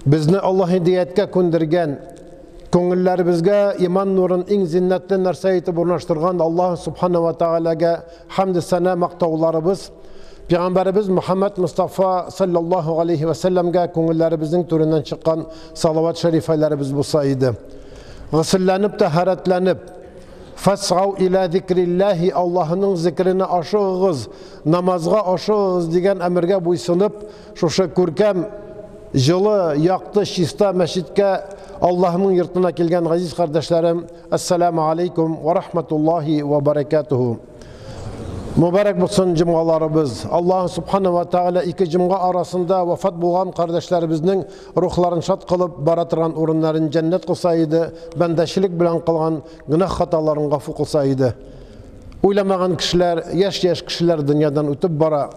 Безне Аллаһ һидаяткә күндергән, күңелләребезгә иман нурын иң зиннәтле нәрсә итеп урнаштырган Аллаһ субхана ва тәгаләгә хәмд сәнә мактауларыбыз, Пәйгамбәребез Мөхәммәд Мустафа саллаллаһу алейхи ва сәлләмгә күңелләребезнең түреннән чыккан салават шәрифәләребез булса иде. Гөселләнеп, тәһарәтләнеп, Фасгау иля зикрилләһи, Аллаһының зикренә ашыгыгыз, намазга ашыгыгыз дигән әмергә буйсынып, Шушы күркәм, җылы, якты, чиста мәчеткә Аллаһының йортына килгән газиз кардәшләрем, ассаламу алейкум ва рахматуллахи ва баракатуху. Мубарак булсын җомгаларыбыз. Аллаһ субхана ва тааля ике җомга арасында вафат булган кардәшләребезнең рухларын шат кылып, бара торган урыннарын җәннәт кылса иде, бәндәчелек белән кылган гөнаһ хаталарын гафу кылса иде. Уйламаган кешеләр, яшь-яшь кешеләр дөньядан үтеп бара.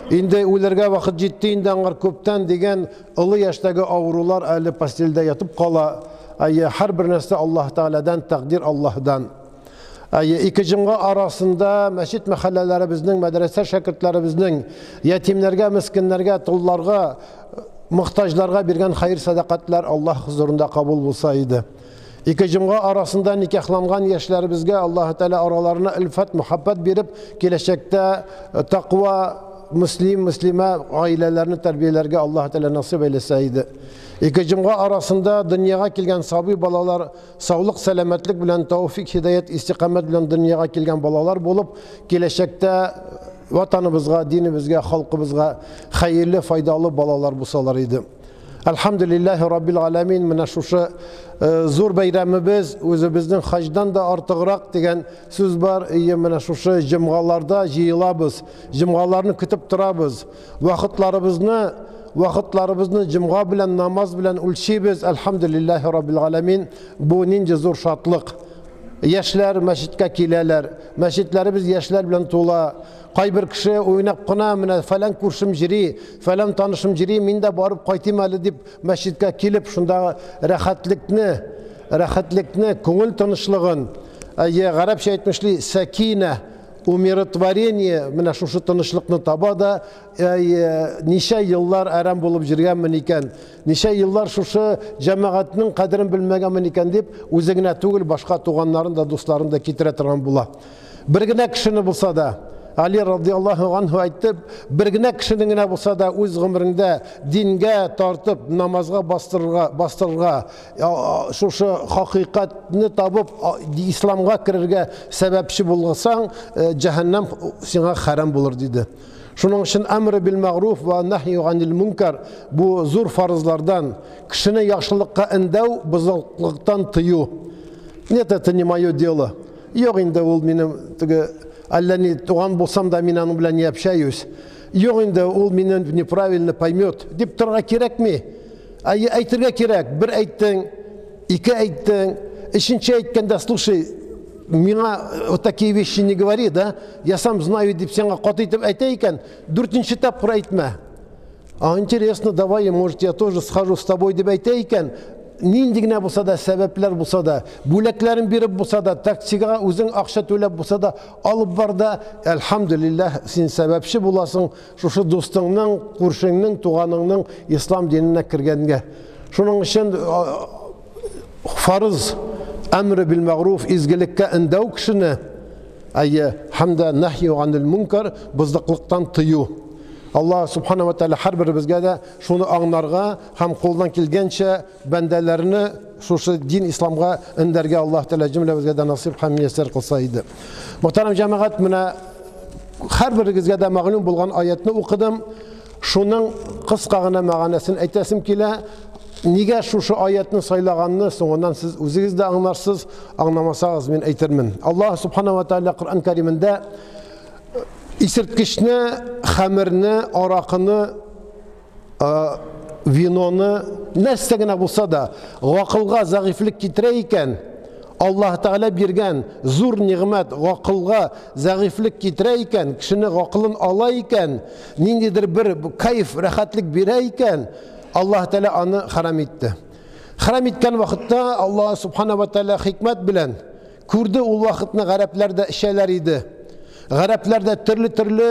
Инде үләргә вакыт җитте инде аңар күптән дигән олы яшьтәге авырулар әле постельдә ятып кала. Әйе, һәрбер нәрсә Аллаһ Тәгаләдән, тәкъдир Аллаһдан. Әйе, ике җомга арасында мәчет мәхәлләләребезнең, мәдрәсә шәкертләребезнең ятимнәргә, мескеннәргә, толларга, мохтаҗларга биргән хәер-сәдакатлар Аллаһ хозурында кабул булса иде. Ике җомга арасында никахланган яшьләребезгә Аллаһ Тәгалә араларына өлфәт, мөхәббәт биреп, киләчәктә тәкъва, мөслим, мөслимә гаиләләрне тәрбияләргә Аллаһ Тәгалә насыйп әйләсә иде. Ике җомга арасында дөньяга килгән сабый балалар саулык, сәламәтлек белән, тәүфик, һидаят, истикамәт белән дөньяга килгән балалар булып, киләчәктә ватаныбызга, динебезгә, халкыбызга хәерле, файдалы балалар булсалар иде. Әлхәмдүлилләһи раббил галәмин, менә шушы зур бәйрәмебез үзебезнең хаҗдан да артыграк дигән сүз бар. Ие, менә шушы җомгаларда җыелабыз, җомгаларны көтеп торабыз. Вакытларыбызны, вакытларыбызны җомга белән, намаз белән үлчибез. Әлхәмдүлилләһи раббил галәмин. Бу нинди зур шатлык. Яшьләр мәчеткә киләләр. Мәчетләребез яшьләр белән тула. Кайбер кеше уйнап кына, менә фәлән күршем җыри, фәлән танышым җыри, мин дә барып кайтыйм әле дип мәчеткә килеп, шундагы рәхәтлекне, рәхәтлекне, күңел тынычлыгын, әйе, гарәпчә әйтмешли, сәкинә, умиротворение, менә шушы тынычлыкны таба да, әйе, ничә еллар әрәм булып җөргәнмен икән, ничә еллар шушы җәмәгатьнең кадерен белмәгәнмен икән дип, үзе генә түгел, башка туганнарын да, дусларын да китерә торган була. Бер генә кешене булса да, Али радиаллаһу анһу әйтте, бер генә кешене генә булса да үз гомереңдә дингә тартып, намазга бастырырга, бастырырга, шушы хакыйкатьне табып, исламга керергә сәбәпче булсаң, җәһәннәм сиңа хәрам булыр диде. Шуның өчен әмре бил мәгъруф ва нахью анил мункар бу зур фарызлардан, кешене яхшылыкка өндәү, бозыклыктан тыю. Нет, это не мое дело. Юк инде ул минем теге әллә ни туган булсам да мин аның белән не общаюсь. Юк инде ул мине неправильно поймет дип торырга кирәкми. Әйе, әйтергә кирәк. Бер әйттең, ике әйттең, өченче әйткәндә, слушай, миңа вот такие вещи не говори, да? Я сам знаю дип сиңа каты итеп әйтә икән, дүртенче тапкыр әйтмә. А интересно, давай, может, я тоже схожу с тобой дип әйтә икән, нинди генә булса да сәбәпләр булса да, бүләкләрен биреп булса да, таксига үзең акча түләп булса да, алып бар да, әлхәмдүлилләһ, син сәбәпче буласың шушы дустыңның, күршеңнең, туганыңның ислам диненә кергәнгә. Шуның өчен фарыз әмре бил мәгъруф, изгелеккә өндәү кешене, әйе, һәм дә нәһью анил мункар, бозыклыктан тыю. Аллаһ субхана ва тәгалә һәрберебезгә дә шуны аңнарга һәм кулдан килгәнчә бәндәләрне шушы дин исламга өндәргә Аллаһ Тәгалә җөмләбезгә дә насыйп һәм мияссәр кылса иде. Мөхтәрәм җәмәгать, менә һәрберегезгә дә мәгълүм булган аятны укыдым. Шуның кыска гына мәгънәсен әйтәсем килә. Нигә шушы аятны сайлаганны соңыннан сез үзегез дә аңларсыз, аңламасагыз мин әйтермен. Аллаһ субхана ва тәгалә Коръән Кәримендә Исерткечне, хәмерне, аракыны, виноны, нәрсә генә булса да, гакылга зәгыйфьлек китерә икән, Аллаһ Тәгалә биргән зур нигъмәт гакылга зәгыйфьлек китерә икән, кешене гакылын ала икән, ниндидер бер кайф, рәхәтлек бирә икән, Аллаһ Тәгалә аны хәрам итте. Хәрам иткән вакытта Аллаһ Субхана ва Тәгалә хикмәт белән күрде, ул вакытны гарәпләр дә эчәләр иде. Гарәпләр дә төрле-төрле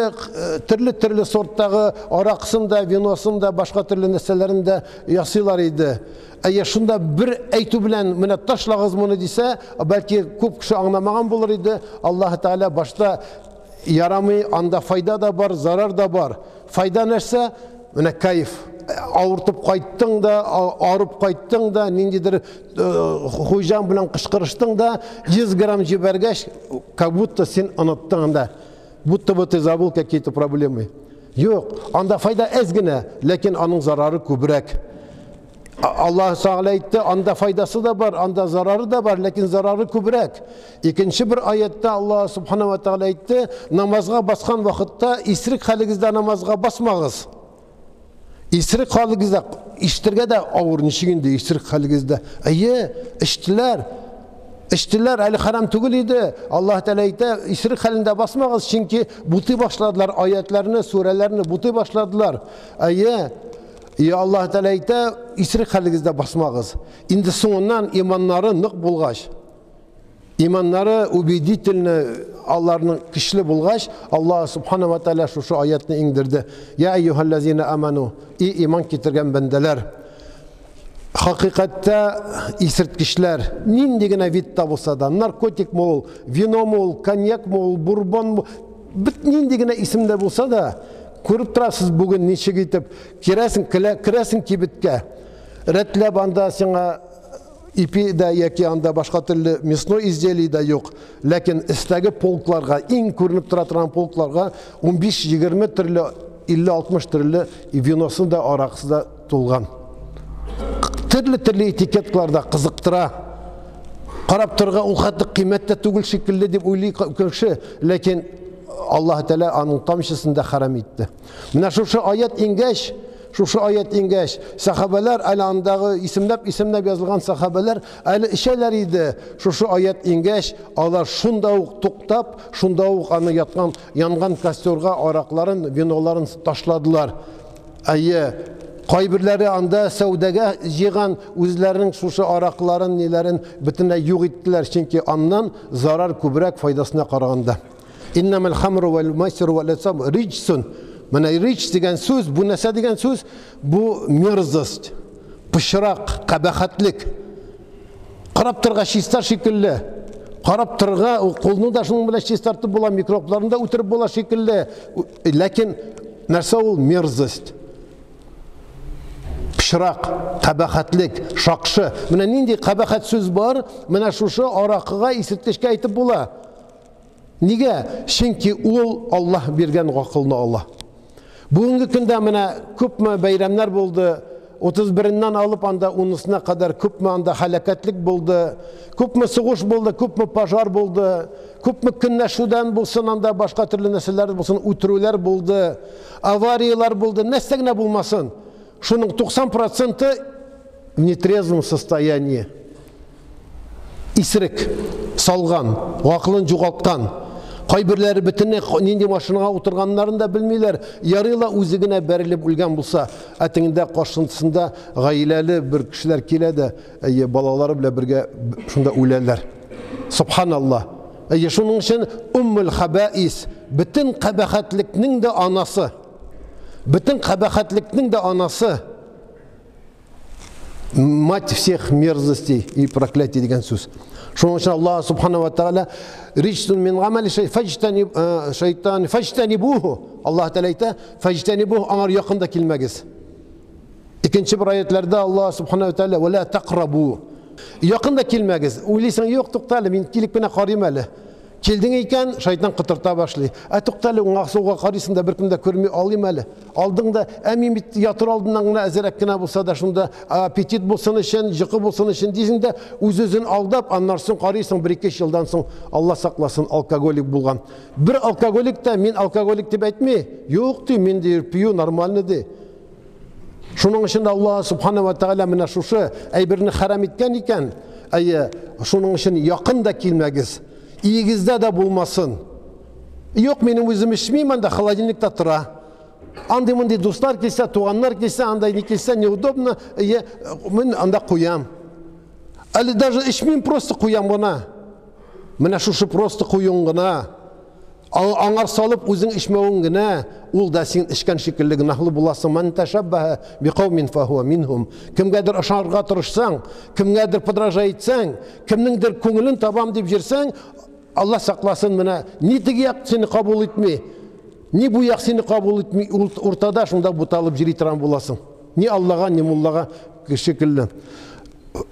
төрле-төрле сорттагы аракысын да, виносын да, башка төрле нәрсәләрен дә ясыйлар иде. Әйе, шунда бер әйтү белән менә ташлагыз моны дисә, бәлки күп кеше аңламаган булыр иде. Аллаһ Тәгалә башта ярамый, анда файда да бар, зарар да бар. Файда нәрсә? Менә кайф. Авыртып кайттың да, арып кайттың да, ниндидер хуҗаң белән кычкырыштың да, 100 грамм җибәргәч, как будто син оныттың да. Будто бы ты забыл какие-то проблемы. Юк, анда файда әз генә, ләкин аның зарары күбрәк. Аллаһ Тәгалә әйтте, анда файдасы да бар, анда зарары да бар, ләкин зарары күбрәк. Икенче бер аятта Аллаһ Субхана ва Тәгалә әйтте, намазга баскан вакытта исрек хәлегездә намазга басмагыз. Исрек хәлегездә ишетергә дә авыр, ничек инде исрек хәлегездә? Әйе, эчтеләр. Эчтеләр, әле харам түгел иде. Аллаһ Тәгалә әйтә, исрек хәлендә басмагыз, чөнки бутый башладылар аятларны, сүрәләрне бутый башладылар. Әйе, И Аллаһ Тәгалә әйтә, исерек хәлегездә басмагыз. Инде соңыннан иманнары нык булгач, иманнары убедительно аларның көчле булгач, Аллаһ Субхана ва Тәгалә шушы аятны иңдерде. Я әйюһәлләзина аману, и иман китергән бәндәләр. Хакыйкатьтә исерткечләр нинди генә видта булса да, наркотикмы ул, виномы ул, коньякмы ул, бурбонмы, бит нинди генә исемдә булса да, күреп торасыз бүген ничек итеп керәсең, керәсең кибеткә. Рәтләп анда сиңа ипи дә яки анда башка төрле мясной изделий да юк. Ләкин өстәге полкларга, иң күренеп тора торган полкларга 15-20 төрле, 50-60 төрле виносы да, аракысы да тулган. Төрле-төрле этикеткалар да кызыктыра. Карап торырга ул хәтле кыйммәт тә түгел шикелле дип уйлый кеше, ләкин Аллаһ Тәгалә аның тамчысын да харам итте. Менә шушы аят иңгәч, шушы аят иңгәч, сахабәләр әле андагы исемләп-исемләп язылган сахабәләр әле эчәләр иде. Шушы аят иңгәч, алар шунда ук туктап, шунда ук аны яткан, янган костерга аракларын, виноларын ташладылар. Әйе, кайберләре анда сәүдәгә җыйган үзләренең шушы аракларын, ниләрен бөтенләй юк иттеләр, чөнки аннан зарар күбрәк файдасына караганда. Иннамал хамру вал майсиру вал ансаб риджсун. Менә риджс дигән сүз, бу нәрсә дигән сүз? Бу мерзость, пычрак, кабахәтлек. Карап торга чиста шикелле. Карап торга, кулны да шуның белән чистартып була, микробларны да үтереп була шикелле. Ләкин нәрсә ул мерзость? Пычрак, кабахәтлек, шакшы. Менә нинди кабахәт сүз бар, менә шушы аракыга, исерткечкә әйтеп була. Нигә? Чөнки ул Аллаһ биргән гакылны ала. Бүгенге көндә менә күпме бәйрәмнәр булды, 31-ннән алып анда 10-сына кадәр күпме анда һәлакәтлек булды, күпме сугыш булды, күпме пожар булды, күпме көнләшүдән булсын анда башка төрле нәрсәләр булсын, үтерүләр булды, аварияләр булды, нәрсә генә булмасын. Шуның 90 проценты в нетрезвом состоянии. Исерек, салган, гакылын югалткан. Кайберләре бөтенләй нинди машинага утырганнарын да белмиләр. Ярый ла үзе генә бәрелеп үлгән булса, ә тегендә каршысында гаиләле бер кешеләр килә дә, әйе, балалары белән бергә шунда үләләр. Субханалла. Әйе, шуның өчен уммул хабаис, бөтен кабахәтлекнең дә анасы. Бөтен кабахәтлекнең дә анасы. Мать всех мерзостей и проклятий дигән сүз. Шуның өчен Аллаһ субхана ва тааля риджсун мин гамали фаҗтани шайтан фаҗтанибуху. Аллаһ Тәгалә әйтә, фаҗтанибуху, аңар якын да килмәгез. Икенче бер аятларда Аллаһ субхана ва тааля ва ла тaqрабу. Якын да килмәгез. Уйлыйсың, юк, тукта әле, мин килеп кенә карыйм әле. Килдең икән, шайтан котырта башлый. Ә тукта әле, уңга сулга карыйсың да беркем дә күрми, алыйм әле. Алдың да, ә мин бит ятыр алдыннан гына әзерәк кенә булса да шунда аппетит булсын өчен, йокы булсын өчен дисең дә, үз-үзен алдап, аннан соң карыйсың, бер-ике елдан соң, Алла сакласын, алкоголик булган. Бер алкоголик та мин алкоголик дип әйтми. Юк ди, мин ди, пью нормально ди. Шуның өчен Аллаһ субхана ва тааля менә шушы әйберне хәрам иткән икән, әйе, шуның өчен якын да килмәгез. Иегездә дә булмасын. Юк, минем үзем эчмим, анда холодильникта тора. Андый мондый дуслар килсә, туганнар килсә, анда не килсә, неудобно, әйе, мин анда куям. Әле даже эчмим, просто куям гына. Менә шушы просто куюң гына. Аңар салып үзең эчмәвең генә, ул да син эчкән шикелле гөнаһлы буласың. Ман тәшәббәһә биқаумин фахуа минһум. Кемгәдер ышанырга тырышсаң, кемгәдер подражать итсәң, кемнеңдер күңелен табам дип йөрсәң, Алла сакласын, менә ни теге як сине кабул итми, ни бу як сине кабул итми, уртада шунда буталып йөри торган буласың. Ни Аллага, ни муллага шикелле.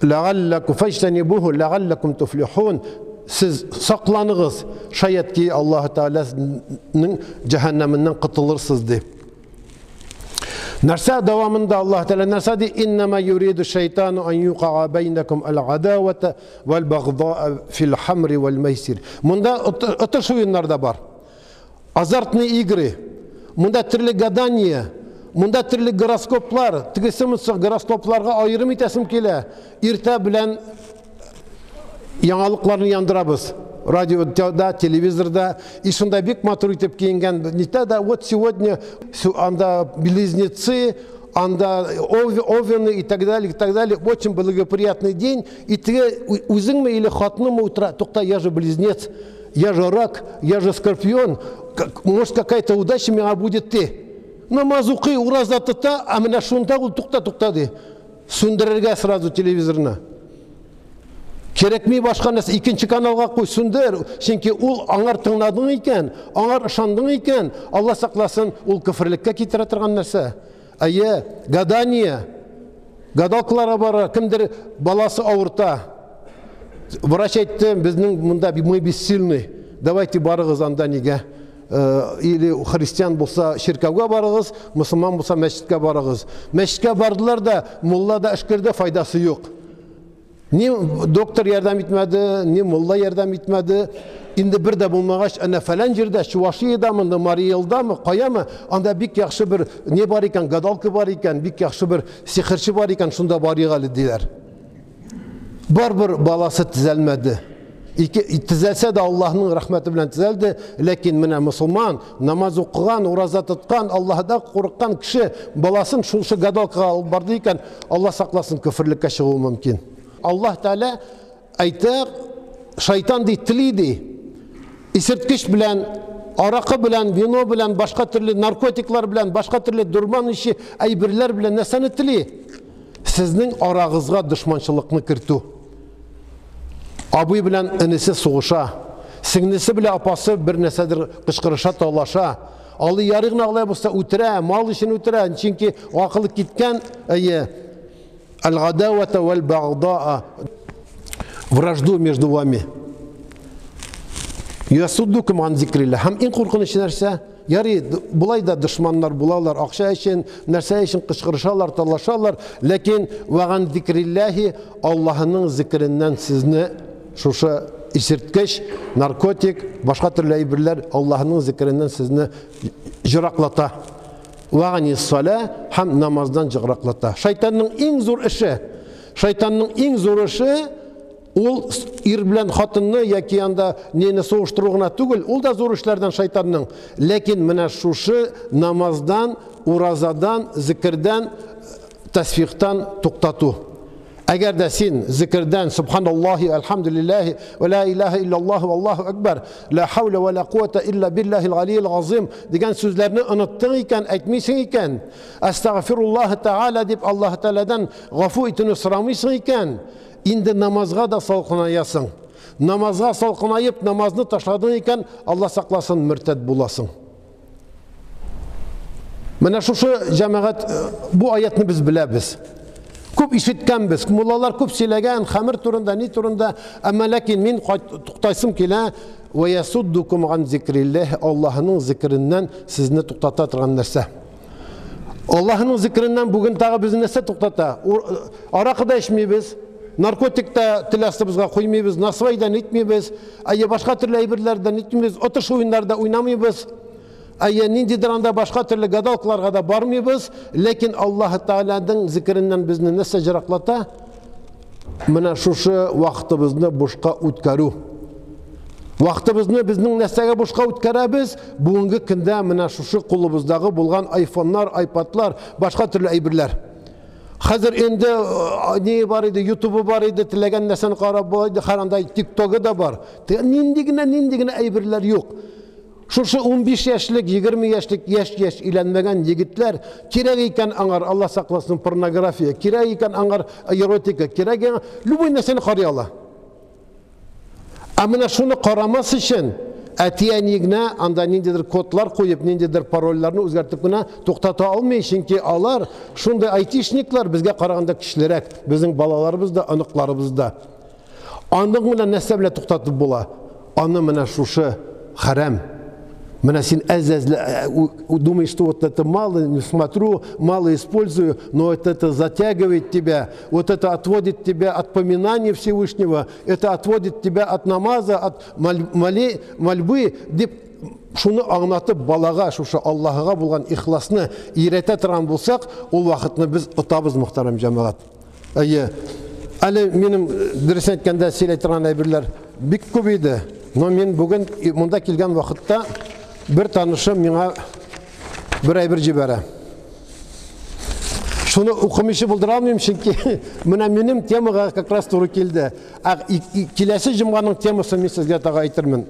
Ләгалләкум фәҗтәнибуху ләгалләкум туфлихун. Сез сакланыгыз, шаять ки Аллаһ Тәгаләнең җәһәннәменнән котылырсыз ди. Нәрсә дәвамында Аллаһ Тәгалә нәрсә ди? Иннама юриду шайтану ан юкаа бәйнәкум әл-адавата вәл-багдаа фил хамри вәл-мәйсир. Монда отыш уеннар да бар. Азартные игры. Монда төрле гадание, монда төрле гороскоплар. Тегесе монысы гороскопларга аерым итәсем килә. Иртә белән яңалыкларны яндырабыз. Радиода, телевизорда. И шунда бик матур итеп киенгән. Нитә да, вот сегодня анда близнецы, анда овены и так далее, и так далее. Очень благоприятный день. И теге үзеңме или хатыныңмы утыра, тукта, я же близнец, я же рак, я же скорпион, может, какая-то удача миңа будет ты. Намаз укый, ураза тота, а менә шунда ул тукта, тукта ди. Сүндерергә сразу телевизорны. Кирәкми башка нәрсә, икенче каналга куй, сүндер. Чөнки ул аңар тыңладың икән, аңар ышандың икән, Алла сакласын, ул көферлеккә китерә торган нәрсә. Әйе, гадание. Гадалкаларга бара, кемдер баласы авырта. Врач әйтте, безнең монда мы бессильны. Давайте барыгыз анда нигә? Или христиан булса чиркәүгә барыгыз, мусульман булса мәчеткә барыгыз. Мәчеткә бардылар да, мулла да эшкерде, файдасы юк. Ни доктор ярдәм итмәде, ни мулла ярдәм итмәде. Инде бер дә булмагач, әнә фәлән җирдә, Чувашиядәме, Марий Элдамы, каямы, анда бик яхшы бер не бар икән, гадалка бар икән, бик яхшы бер сихерче бар икән, шунда барыйк әле диләр. Барбер баласы төзәлмәде. Ике төзәлсә дә Аллаһның рәхмәте белән төзәлде, ләкин менә мусульман, намаз укыган, ураза тоткан, Аллаһдан курыккан кеше баласын шушы гадалкага алып барды икән, Аллаһ сакласын, көферлеккә чыгуы мөмкин. Аллаһ Тәгалә әйтә, шайтан ди, тели ди. Исерткеч белән, аракы белән, вино белән, башка төрле наркотиклар белән, башка төрле дурман ише әйберләр белән нәрсәне тели? Сезнең арагызга дошманчылыкны кертү. Абый белән энесе сугыша. Сеңлесе белән апасы бер нәрсәдер кычкырыша, талаша. Алы ярый гына алай булса үтерә, мал өчен үтерә, чөнки акылы киткән, әйе. Аль-гадавата валь-багдаа. Вражду между вами. Ясуддукум ан зикрилlah. Һәм иң куркыныч нәрсә, ярый, болай да дошманнар булалар, акча өчен, нәрсә өчен кычкырышалар, талашалар, ләкин ваган зикрилләһи, Аллаһының зикреннән сезне шушы исерткеч, наркотик, башка төрле әйберләр Аллаһының зикреннән сезне җыраклата. Вагани салә һәм намаздан җыраклата. Шайтанның иң зур эше, шайтанның иң зур эше ул ир белән хатынны яки анда нені сугыштыру гына түгел, ул да зур эшләрдән шайтанның. Ләкин менә шушы намаздан, уразадан, зикердән, тәсбихтан туктату. Әгәр дә син зикердән субханаллахи, альхамдулиллахи, ва ла илаһа иллаллаху, валлаху акбар, ла хаула ва ла куата илля биллахил галиил азим дигән сүзләрне оныттың икән, әйтмисең икән, астагфируллаһ тааля дип Аллаһ Тааладан гафу итүне сорамыйсың икән, инде намазга да салкынаясың. Намазга салкынаеп, намазны ташладың икән, Аллаһ сакласын, мөртәд буласың. Менә шушы җәмәгать, бу аятны без беләбез. Күп ишеткәнбез, муллалар күп сөйләгән, хәмер турында, ни турында, әмма ләкин мин туктайсым килә, ва ясуддукум ган зикрилләһ, Аллаһның зикреннән сезне туктата торган нәрсә. Аллаһның зикреннән бүген тагы безне нәрсә туктата? Аракы да эчмибез, наркотик та тел астыбызга куймыйбыз, насвай да нитмибез, әйе, башка төрле әйберләрдән нитмибез, отыш уеннарда уйнамыйбыз. Әйе, ниндидер анда башка төрле гадалкаларга да бармыйбыз, ләкин Аллаһ Тааляның зикреннән безне нәрсә җыраклата? Менә шушы вакытыбызны бушка үткәрү. Вакытыбызны безнең нәрсәгә бушка үткәрәбез? Бүгенге көндә менә шушы кулыбыздагы булган айфоннар, айпадлар, башка төрле әйберләр. Хәзер инде ни бар иде, ютубы бар иде, теләгән нәрсәне карап була иде, хәзер анда тиктогы да бар. Нинди генә, нинди генә әйберләр юк. Шушы 15 яшьлек, 20 яшьлек, яшь-яшь өйләнмәгән егетләр кирәк икән аңар, Алла сакласын, порнография, кирәк икән аңар эротика, кирәк икән любой нәрсәне карый ала. Ә менә шуны карамас өчен әти-әни генә анда ниндидер кодлар куеп, ниндидер парольләрне үзгәртеп кенә туктата алмый, чөнки алар шундый айтишниклар, безгә караганда көчлерәк, безнең балаларыбыз да, оныкларыбыз да. Аның белән нәрсә белән туктатып була? Аны менә шушы хәрам. Менә син әз-әз думаешь, что вот это мало, не смотрю, мало использую, но вот это затягивает тебя, вот это отводит тебя от поминания Всевышнего, это отводит тебя от намаза, от мольбы, дип шуны аңлатып балага шушы Аллаһыга булган ихласны өйрәтә торган булсак, ул вакытны без отабыз, мөхтәрәм җәмәгать. Әйе. Әле минем дөрес әйткәндә сөйли торган әйберләр бик күп иде. Но мин бүген монда килгән вакытта бер танышым миңа бер әйбер җибәрә. Шуны укымыйча булдыра алмыйм, чөнки менә минем темага как раз туры килде. Ә киләсе җомганың темасын мин сезгә тагы әйтермен.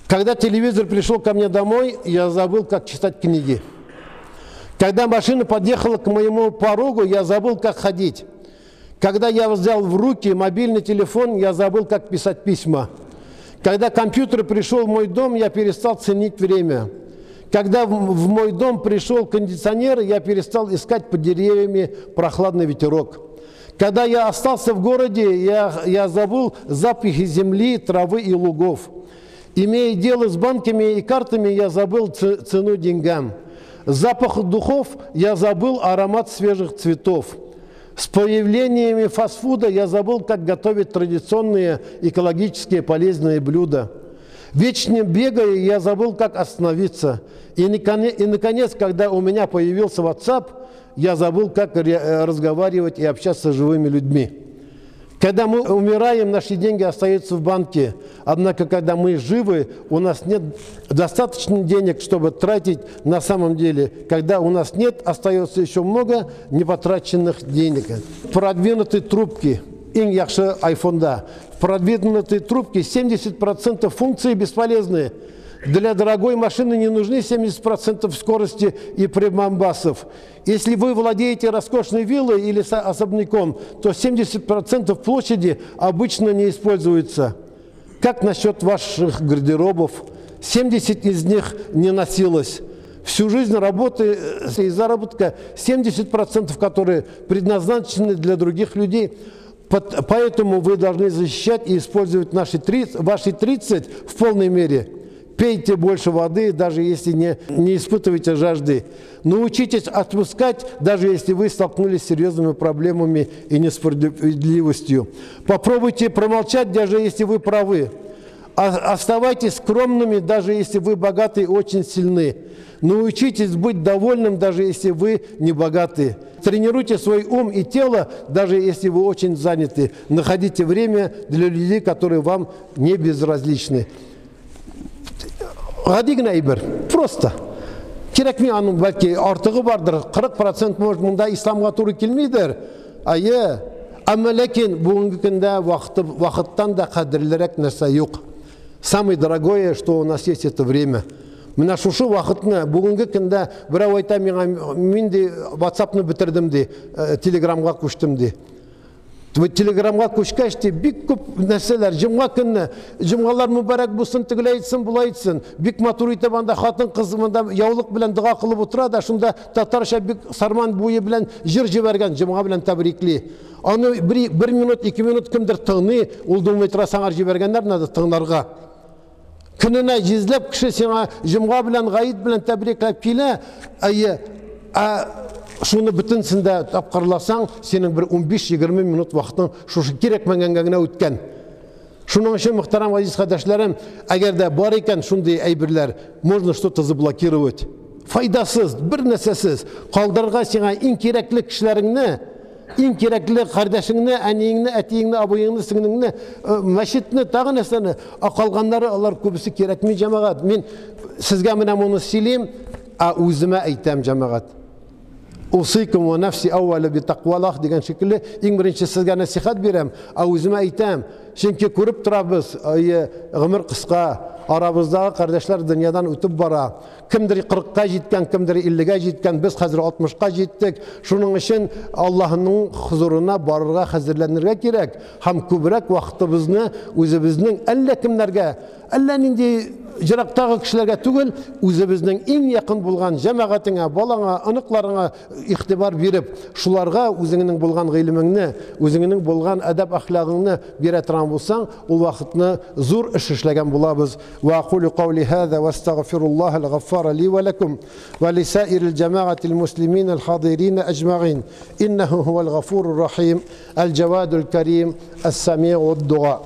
Когда телевизор пришел ко мне домой, я забыл, как читать книги. Когда машина подъехала к моему порогу, я забыл, как ходить. Когда я взял в руки мобильный телефон, я забыл, как писать письма. Когда компьютер пришел в мой дом, я перестал ценить время. Когда в мой дом пришел кондиционер, я перестал искать под деревьями прохладный ветерок. Когда я остался в городе, я забыл запахи земли, травы и лугов. Имея дело с банками и картами, я забыл цену деньгам. Запах духов я забыл аромат свежих цветов. С появлениями фастфуда я забыл, как готовить традиционные экологические полезные блюда. Вечно бегая, я забыл, как остановиться. И, наконец, когда у меня появился WhatsApp, я забыл, как разговаривать и общаться с живыми людьми. Когда мы умираем, наши деньги остаются в банке. Однако, когда мы живы, у нас нет достаточно денег, чтобы тратить на самом деле. Когда у нас нет, остается еще много непотраченных денег. Продвинутые трубки, иң яхшы айфонда. Продвинутые трубки, 70% функций бесполезные. Для дорогой машины не нужны 70% скорости и прибамбасов. Если вы владеете роскошной виллой или особняком, то 70% площади обычно не используется. Как насчет ваших гардеробов? 70 из них не носилось. Всю жизнь работы и заработка 70%, которые предназначены для других людей. Поэтому вы должны защищать и использовать ваши 30 в полной мере. Пейте больше воды, даже если не испытываете жажды. Научитесь отпускать, даже если вы столкнулись с серьезными проблемами и несправедливостью. Попробуйте промолчать, даже если вы правы. Оставайтесь скромными, даже если вы богаты и очень сильны. Научитесь быть довольным, даже если вы не богаты. Тренируйте свой ум и тело, даже если вы очень заняты. Находите время для людей, которые вам не безразличны. Гади генә әйбер, просто. Кирәкми аның, бәлки артыгы бардыр, 40% может монда исламга туры килмидер. Әйе, әмма ләкин бүгенге көндә вакыттан да кадерлерәк нәрсә юк. Самое дорогое, что у нас есть, это время. Менә шушы вакытны бүгенге көндә берәү әйтә миңа, мин ди WhatsAppны бетердем ди, Телеграмга күчтем ди. Телеграмга күчкәч ди, бик күп нәрсәләр, җомга көнне, җомгалар мөбарәк булсын, тегеләй әйтсен, болай әйтсен. Бик матур итеп анда хатын-кыз монда яулык белән дога кылып утыра да, шунда татарча бик сарман буе белән җыр җибәргән, җомга белән тәбрикли. Аны бер минут, 2 минут кемдер тыңлый, ул думый тора, саңар җибәргәннәр, надо тыңларга. Көненә йөзләп кеше сиңа җомга белән, гаит белән тәбрикләп килә, әйе, шуны бөтенсен дә тапкырласаң, синең бер 15-20 минут вакытың шушы кирәкмәгәнгә генә үткән. Шуның өчен, мөхтәрәм газиз кардәшләрем, әгәр дә бар икән шундый әйберләр, можно что-то заблокировать. Файдасыз, бер нәрсәсез. Калдырырга сиңа иң кирәкле кешеләреңне, иң кирәкле кардәшеңне, әниеңне, әтиеңне, абыеңны, сеңлеңне, мәчетне, тагы нәрсәне, ә калганнары алар күбесе кирәкми, җәмәгать. Мин сезгә менә моны сөйлим, ә үземә әйтәм, җәмәгать. Усыйкум ва нафси әүвәле би тақваллах дигән шикелле, иң беренче сезгә нәсихәт бирәм, ә үземә әйтәм, Чөнки күреп торабыз, гомер кыска, арабыздагы кардәшләр дөньядан үтеп бара. Кемдер 40-ка җиткән, кемдер 50-гә җиткән, без хәзер 60-ка җиттек. Шуның өчен Аллаһының хозурына барырга хәзерләнергә кирәк һәм күбрәк вакытыбызны үзебезнең әллә кемнәргә, әллә нинди ерактагы кешеләргә түгел, үзебезнең иң якын булган җәмәгатеңә, балаңа, оныкларыңа игътибар биреп, шуларга үзеңнең булган гыйлемеңне, үзеңнең булган әдәп-әхлагыңны бирә торган булсаң, ул вакытны зур эш эшләгән булабыз. Ва акулю каули һаза ва астагфируллаһал гаффара ли ва лакум ва лисаирил җәмәгатил муслимин аль-хадирин әҗмәгыйн. Иннаху хуал гафурур рахим, аль-джавадул карим, ас-самиуд дуа.